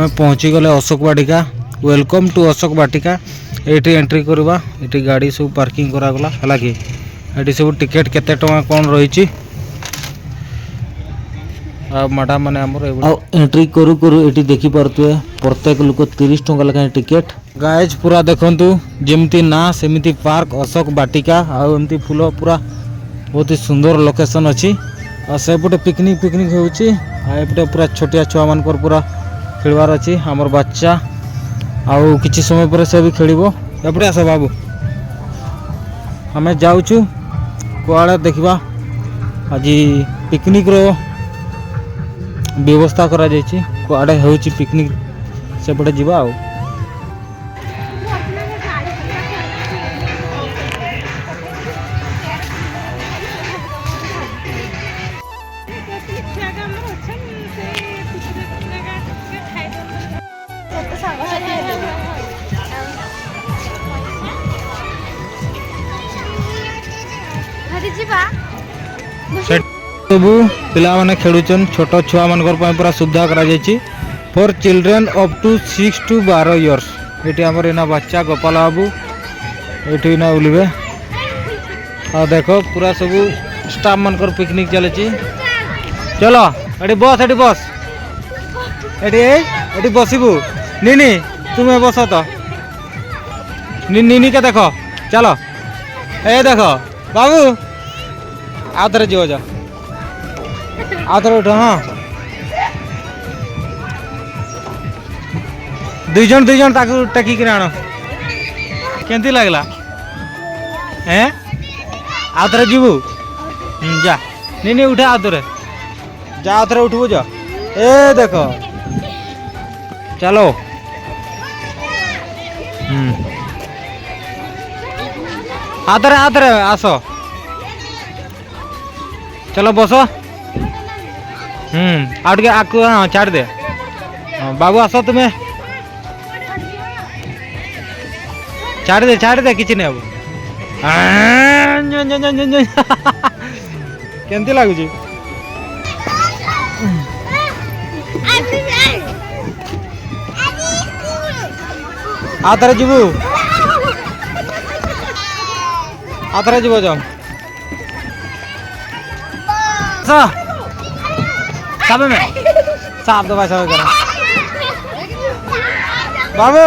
ଆମେ ପହଞ୍ଚିଗଲେ ଅଶୋକ ବାଟିକା। Welcome to Ashok Vatika. ଏଇଠି ଏଣ୍ଟ୍ରି କରିବା। ଏଠି ଗାଡ଼ି ସବୁ ପାର୍କିଂ କରାଗଲା, ହେଲା କି? ଏଠି ସବୁ ଟିକେଟ୍ କେତେ ଟଙ୍କା କ'ଣ ରହିଛି। ଆଉ ମ୍ୟାଡ଼ାମ୍ ମାନେ ଆମର ଆଉ ଏଣ୍ଟ୍ରି କରୁ କରୁ ଏଠି ଦେଖିପାରୁଥିବେ, ପ୍ରତ୍ୟେକ ଲୋକ 30 ଟଙ୍କା ଲେଖାଏଁ ଟିକେଟ୍। ଗାଏଜ୍, ପୁରା ଦେଖନ୍ତୁ, ଯେମିତି ନା ସେମିତି ପାର୍କ ଅଶୋକ ବାଟିକା। ଆଉ ଏମିତି ଫୁଲ, ପୁରା ବହୁତ ହି ସୁନ୍ଦର ଲୋକେସନ୍ ଅଛି। ଆଉ ସେପଟେ ପିକନିକ୍ ଫିକନିକ୍ ହେଉଛି। ଆଉ ଏପଟେ ପୁରା ଛୋଟିଆ ଛୁଆମାନଙ୍କର ପୁରା ଖେଳିବାର ଅଛି। ଆମର ବାଚ୍ଚା ଆଉ କିଛି ସମୟ ପରେ ସେ ବି ଖେଳିବ। ଏପଟେ ଆସ ବାବୁ। ଆମେ ଯାଉଛୁ କୁଆଡ଼େ ଦେଖିବା। ଆଜି ପିକନିକ୍ର ବ୍ୟବସ୍ଥା କରାଯାଇଛି, କୁଆଡ଼େ ହେଉଛି ପିକନିକ୍, ସେପଟେ ଯିବା। ଆଉ ଯିବା। ସବୁ ପିଲାମାନେ ଖେଳୁଛନ୍। ଛୋଟ ଛୁଆମାନଙ୍କର ପାଇଁ ପୁରା ସୁବିଧା କରାଯାଇଛି, for children up to 6 to 12 years। ଏଠି ଆମର ଏଇନା ବାଚ୍ଚା ଗୋପାଳ ବାବୁ ଏଠି ଏଇନା ବୁଲିବେ। ଆଉ ଦେଖ, ପୁରା ସବୁ ଷ୍ଟାଫ୍ ମାନଙ୍କର ପିକନିକ୍ ଚାଲିଛି। ଚଲ, ଏଠି ବସ୍, ଏଠି ବସ୍, ଏଠି ଏଇ ଏଠି ବସିବୁ। ନିନି, ତୁମେ ବସ ତ। ନିନିକେ ଦେଖ। ଚାଲ, ଏ ଦେଖ ବାବୁ, ଆଉ ଥରେ ଯିବ, ଯା, ଆଉ ଥରେ ଉଠ। ହଁ, ଦୁଇ ଜଣ ଦୁଇ ଜଣ ତାକୁ ଟେକିକିରି ଆଣ। କେମିତି ଲାଗିଲା? ହେଁ, ଆଉ ଥରେ ଯିବୁ? ଯା ନିନି, ଉଠେ, ଆଉ ଥରେ ଯା, ଆଉ ଥରେ ଉଠିବୁ, ଯା। ଏ ଦେଖ, ଚାଲ। ଆଉ ଥରେ, ଆଉ ଥରେ ଆସ। ଚାଲ, ବସ। ଆଉ ଟିକେ ଆଗକୁ। ହଁ, ଛାଡ଼ିଦେ। ହଁ ବାବୁ, ଆସ ତୁମେ। ଛାଡ଼ିଦେ, ଛାଡ଼ିଦେ, କିଛି ନାଇଁ ବାବୁ। କେମିତି ଲାଗୁଛି? ଆଉ ଥରେ ଯିବୁ? ଆଉ ଥରେ ଯିବ? ଯାଅ, ଆସ। ସାବେ ମେ ସାପ ଦବା ସାବେ କର ବାବୁ।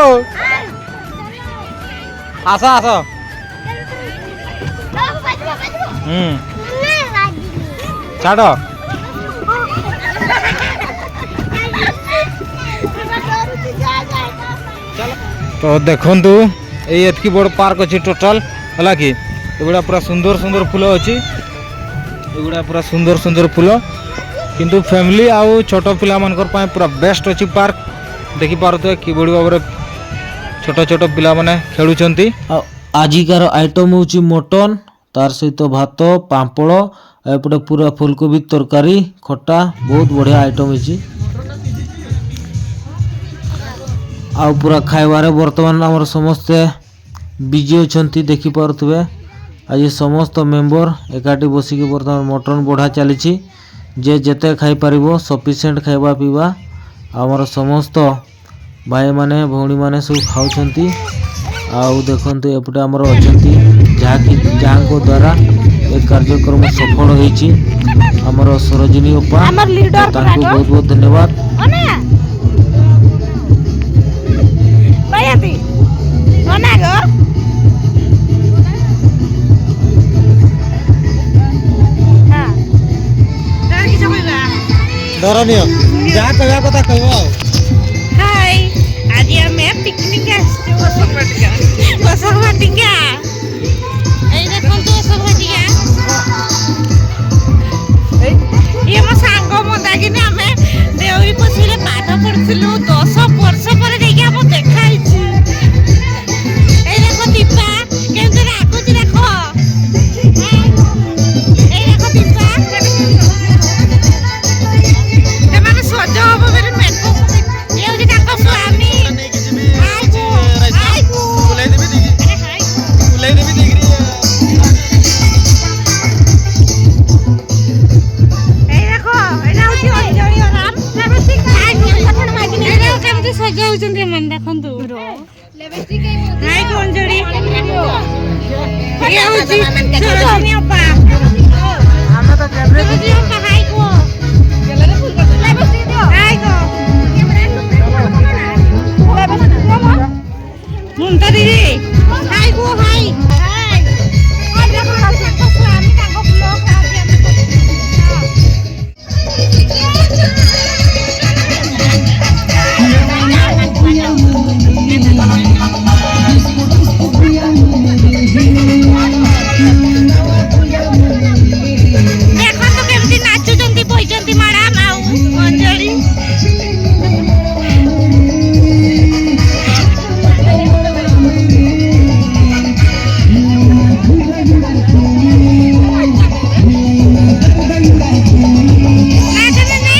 ଆସ, ଆସ। ଛାଡ଼। ତ ଦେଖନ୍ତୁ, ଏଇ ଏତିକି ବଡ଼ ପାର୍କ ଅଛି ଟୋଟାଲ, ହେଲା କି? ଏଗୁଡ଼ା ପୁରା ସୁନ୍ଦର ସୁନ୍ଦର ଫୁଲ ଅଛି। ଏଗୁଡ଼ା ପୁରା ସୁନ୍ଦର ସୁନ୍ଦର ଫୁଲ। କିନ୍ତୁ ଫ୍ୟାମିଲି ଆଉ ଛୋଟ ପିଲାମାନଙ୍କର ପାଇଁ ପୁରା ବେଷ୍ଟ ଅଛି ପାର୍କ। ଦେଖିପାରୁଥିବେ କିଭଳି ଭାବରେ ଛୋଟ ଛୋଟ ପିଲାମାନେ ଖେଳୁଛନ୍ତି। ଆଉ ଆଜିକାର ଆଇଟମ୍ ହେଉଛି ମଟନ୍, ତାର ସହିତ ଭାତ, ପାମ୍ପଡ଼, ଆଉ ଏପଟେ ପୁରା ଫୁଲକୋବି ତରକାରୀ, ଖଟା। ବହୁତ ବଢ଼ିଆ ଆଇଟମ୍ ହେଇଛି। ଆଉ ପୁରା ଖାଇବାରେ ବର୍ତ୍ତମାନ ଆମର ସମସ୍ତେ ବିଜି ଅଛନ୍ତି। ଦେଖିପାରୁଥିବେ, ଆଜି ସମସ୍ତ ମେମ୍ବର ଏକାଠି ବସିକି ବର୍ତ୍ତମାନ ମଟନ୍ ବଢ଼ା ଚାଲିଛି। ଯେ ଯେତେ ଖାଇପାରିବ, ସଫିସିଏଣ୍ଟ ଖାଇବା ପିଇବା। ଆମର ସମସ୍ତ ଭାଇମାନେ, ଭଉଣୀମାନେ ସବୁ ଖାଉଛନ୍ତି। ଆଉ ଦେଖନ୍ତୁ, ଏପଟେ ଆମର ଅଛନ୍ତି ଯାହାକି ଯାହାଙ୍କ ଦ୍ୱାରା ଏ କାର୍ଯ୍ୟକ୍ରମ ସଫଳ ହେଇଛି, ଆମର ସରୋଜିନୀ ଅପା। ଆମର ଲିଡର। ତାଙ୍କୁ ବହୁତ ବହୁତ ଧନ୍ୟବାଦ। ଅନା ବାୟାତି, ଅନା ଗୋ। ହଁ, କିଛି କହିବା? ଧର, ନିଅ, ଯାହା କହିବା କଥା କହିବ। ଆଉ ହାଇ, ଆଜି ଆମେ ପିକନିକ୍ ଆସିଛୁ ଅଶୋକ ବାଟିକା। ଅଶୋକ ବାଟିକା, ଏଇ ଦେଖନ୍ତୁ ଅଶୋକ ବାଟିକା। ଇଏ ମୋ ସାଙ୍ଗ ମନ୍ଦାକିନି। ଆମେ ଦେଉରୀ ପଶିରେ ପାଠ ପଢୁଥିଲୁ। 10 ବର୍ଷ ପରେ ଯାଇକି ଆମ ଦେଖା ହେଇଛି। ଏଇ ଦେଖ, ଦୀପା କେମିତି ରାଗୁଛି ଦେଖ। ଏଇ ଦେଖ ଦୀପା, ସେମାନେ ସଜ ହବ ବୋଲି ମେକଅପ୍। ସଜ ହଉଛନ୍ତି ଏମାନେ, ଦେଖନ୍ତୁ। ହାଇ କଞ୍ଜଳି। ଇଏ ହଉଛି ସରୋଜିନୀ ଅପା। ସରୋଜିନୀ ଅପା, ହାଇ କୁହ। ହାଇ କହ। ମମତା ଦିଦି, ହାଇ କୁହ, ହାଇ। ତାଙ୍କ ସ୍ୱାମୀ, ତାଙ୍କ ବ୍ଲଗ ଆଜି ଆମେ କରୁଛୁ। ଦେଖନ୍ତୁ କେମିତି ନାଚୁଛନ୍ତି ବଇଛନ୍ତି ମ୍ୟାଡ଼ାମ ଆଉ ଅଞ୍ଜଳି। ନାଚ ନାନୀ।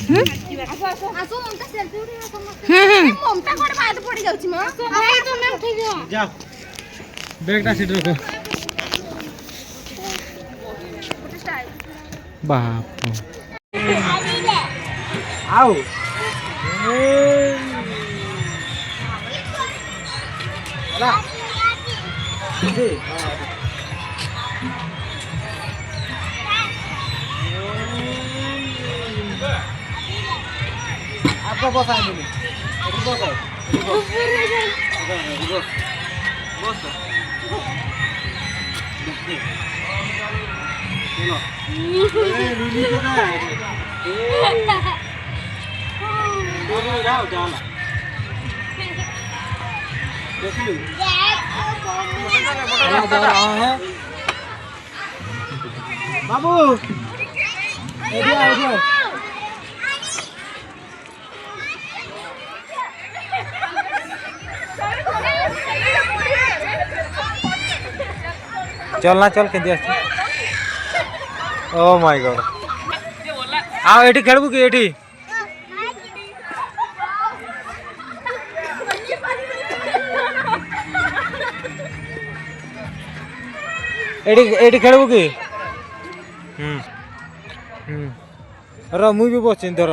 ହୁଁ। ମମତା କୁଆଡେ ବାଦ ପଡି ଯାଉଛି ମ। ଭାଇ, ତୁମେ ଉଠିଯିବ। ଯା, ବ୍ୟାଗଟା ସେଠି ରଖ। ବାପ, ଆଉ ହେଲା। আপা, বস। আইনি, বস, বস, বস। চলো। লুলি কোথায়? যাও, যাও না। দেখলি বাবু, এদিকে আয়, এদিকে আয়। চল না, চল। କେମିତି ଆସିଛି? ଓ ମାଇ ଗଡ୍। ଆଉ ଏଠି ଖେଳିବୁ କି ଏଠି? ଏଠି, ଏଠି ଖେଳିବୁ କି? ହୁଁ ହୁଁ ର, ମୁଇଁ ବି ବସିଛି, ଧର।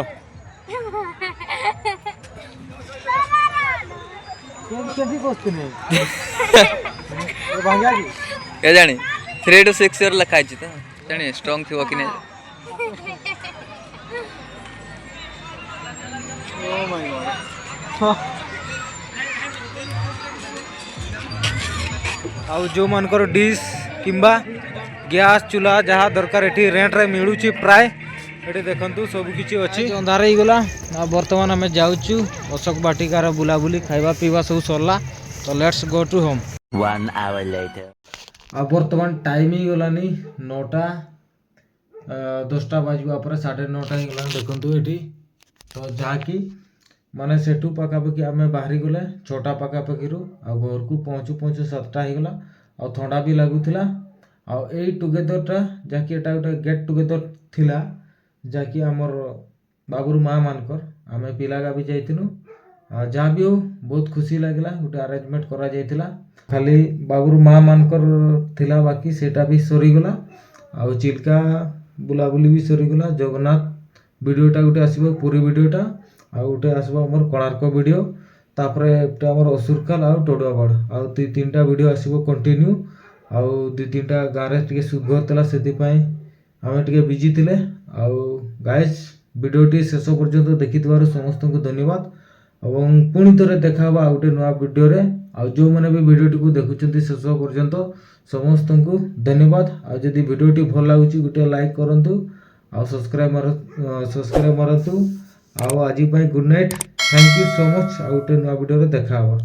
କେମିତି ବସିଥିଲି ଭାଙ୍ଗିଆ କି? କେଜାଣି, 3 ଟୁ 6 ଇୟର୍ ଲେଖା ହେଇଛି ତ, ଜାଣି ଷ୍ଟ୍ରଙ୍ଗ ଥିବ କି ନାହିଁ। Oh my God. ଆଉ ଯେଉଁମାନଙ୍କର ଡିସ୍ କିମ୍ବା ଗ୍ୟାସ୍ ଚୁଲା ଯାହା ଦରକାର, ଏଠି ରେଣ୍ଟରେ ମିଳୁଛି ପ୍ରାୟ। ଏଠି ଦେଖନ୍ତୁ, ସବୁ କିଛି ଅଛି। ଅନ୍ଧାର ହେଇଗଲା ଆଉ ବର୍ତ୍ତମାନ ଆମେ ଯାଉଛୁ। ଅଶୋକ ବାଟିକାର ବୁଲାବୁଲି, ଖାଇବା ପିଇବା ସବୁ ସରିଲା ତ let's go to home. One hour later. ଆଉ ବର୍ତ୍ତମାନ ଟାଇମ୍ ହେଇଗଲାନି 9ଟା 10ଟା ବାଜିବା ପରେ, 9:30 ହେଇଗଲାଣି ଦେଖନ୍ତୁ ଏଠି। ତ ଯାହାକି ମାନେ ସେଠୁ ପାଖାପାଖି ଆମେ ବାହାରି ଗଲେ 6ଟା ପାଖାପାଖିରୁ, ଆଉ ଘରକୁ ପହଞ୍ଚୁ ପହଞ୍ଚୁ 7ଟା ହେଇଗଲା। ଆଉ ଥଣ୍ଡା ବି ଲାଗୁଥିଲା। ଆଉ ଏଇ ଟୁଗେଦରଟା, ଯାହାକି ଏଇଟା ଗୋଟେ ଗେଟ୍ ଟୁଗେଦର ଥିଲା, ଯାହାକି ଆମର ବାବୁର ମା ମାନଙ୍କର, ଆମେ ପିଲାଗା ବି ଯାଇଥିଲୁ। ଆଉ ଯାହା ବି ହଉ, ବହୁତ ଖୁସି ଲାଗିଲା। ଗୋଟେ ଆରେଞ୍ଜମେଣ୍ଟ କରାଯାଇଥିଲା, ଖାଲି ବାବୁର ମା ମାନଙ୍କର ଥିଲା, ବାକି ସେଇଟା ବି ସରିଗଲା। ଆଉ ଚିଲ୍କା ବୁଲାବୁଲି ବି ସରିଗଲା। ଜଗନ୍ନାଥ ଭିଡ଼ିଓଟା ଗୋଟେ ଆସିବ, ପୁରୀ ଭିଡ଼ିଓଟା, ଆଉ ଗୋଟେ ଆସିବ ଆମର କୋଣାର୍କ ଭିଡ଼ିଓ, ତାପରେ ଗୋଟେ ଆମର ଅସୁରଖାଲ ଆଉ ଟଡୁଆପାଡ଼, ଆଉ ଦୁଇ ତିନିଟା ଭିଡ଼ିଓ ଆସିବ କଣ୍ଟିନ୍ୟୁ। ଆଉ ଦୁଇ ତିନିଟା ଗାଁରେ ଟିକେ ସୁଧଘର ଥିଲା, ସେଥିପାଇଁ ଆମେ ଟିକେ ବିଜି ଥିଲେ। ଆଉ ଗାଇଜ୍, ଭିଡ଼ିଓଟି ଶେଷ ପର୍ଯ୍ୟନ୍ତ ଦେଖିଥିବାରୁ ସମସ୍ତଙ୍କୁ ଧନ୍ୟବାଦ ଏବଂ ପୁଣି ଥରେ ଦେଖା ହେବା ଆଉ ଗୋଟେ ନୂଆ ଭିଡ଼ିଓରେ। ଆଉ ଯେଉଁମାନେ ବି ଭିଡ଼ିଓଟିକୁ ଦେଖୁଛନ୍ତି ଶେଷ ପର୍ଯ୍ୟନ୍ତ, ସମସ୍ତଙ୍କୁ ଧନ୍ୟବାଦ। ଆଉ ଯଦି ଭିଡ଼ିଓଟି ଭଲ ଲାଗୁଛି, ଗୋଟେ ଲାଇକ୍ କରନ୍ତୁ ଆଉ ସବସ୍କ୍ରାଇବ୍ ମାରନ୍ତୁ। ଆଉ ଆଜି ପାଇଁ good night, thank you so much. ଆଉ ଗୋଟେ ନୂଆ ଭିଡ଼ିଓରେ ଦେଖା ହେବା।